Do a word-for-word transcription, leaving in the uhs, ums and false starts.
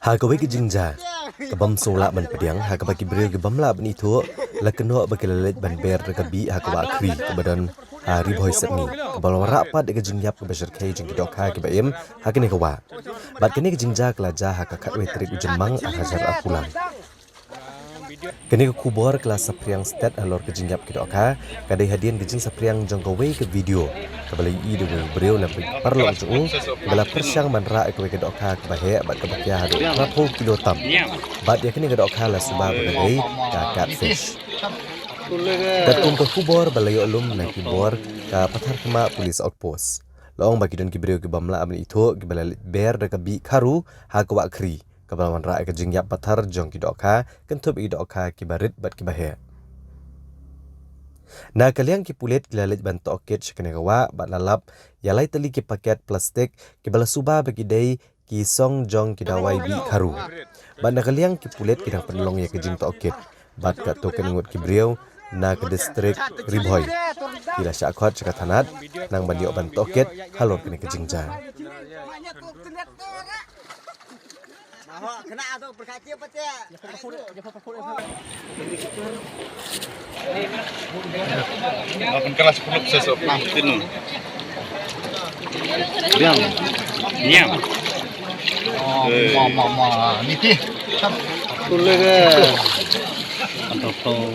Ha kawei ka jingjia ka bym sngewlah ban pdiang, ha kaba ki briew ki bym lah ban ithuh la kynnoh ba ki la leit ban ber da ka bih ha ka wah Khri kaba don ha Ri Bhoi Sepngi, kaba la wanrah pat da ka jingïap kaba shyrkhei jong ki dohkha kiba im ha kane ka wah. Bad kane ka jingjia ka la jia ha ka khatwei tarik u Jymmang ar hajar arphew lai. Kane ka khubor ka la saphriang stet halor ka jingïap ki dohkha, ka dei hadien ka jingsaphriang jong kawei ka video kaba la ïohi da uwei u briew lem bad ki paralok jong u, kaba la pyrshang ban rah ïa kawei ka dohkha kaba heh bad kaba kia haduh khatphew kilo tam. Bad ïa kane ka dohkha la suba ba ka dei ka catfish. Katkum ka khubor ba la ïoh lum na ki bor ka Patharkhmah Police Outpost, la ong ba ki don ki briew ki bym lah ban ithuh kiba la leit ber da ka bih kharu ha ka wah Khri, kaba la wanrah ïa ka jingïap pathar jong ki dohkha, kynthup ïa ki dohkha kiba rit bad kiba heh. Na ka liang ki pulit ki la leit ban tohkit sha kane ka wah bad la lap ïa lai tylli ki paket plastik kiba la suba ba ki dei ki song jong ki dawai bih kharu. Bad na ka liang ki pulit ki dang pynlong ïa ka jingtohkit bad katto katne ngut ki briew na ka distrik Ri Bhoi ki la shah khot sha ka thanat khnang ban ïoh ban tohkit halor kane ka jingjia. Akan kelas peluk sesok nah tinu. Diam. Diam. Oh, ma, ma, ma, niti. Tulis ke. Atau kau.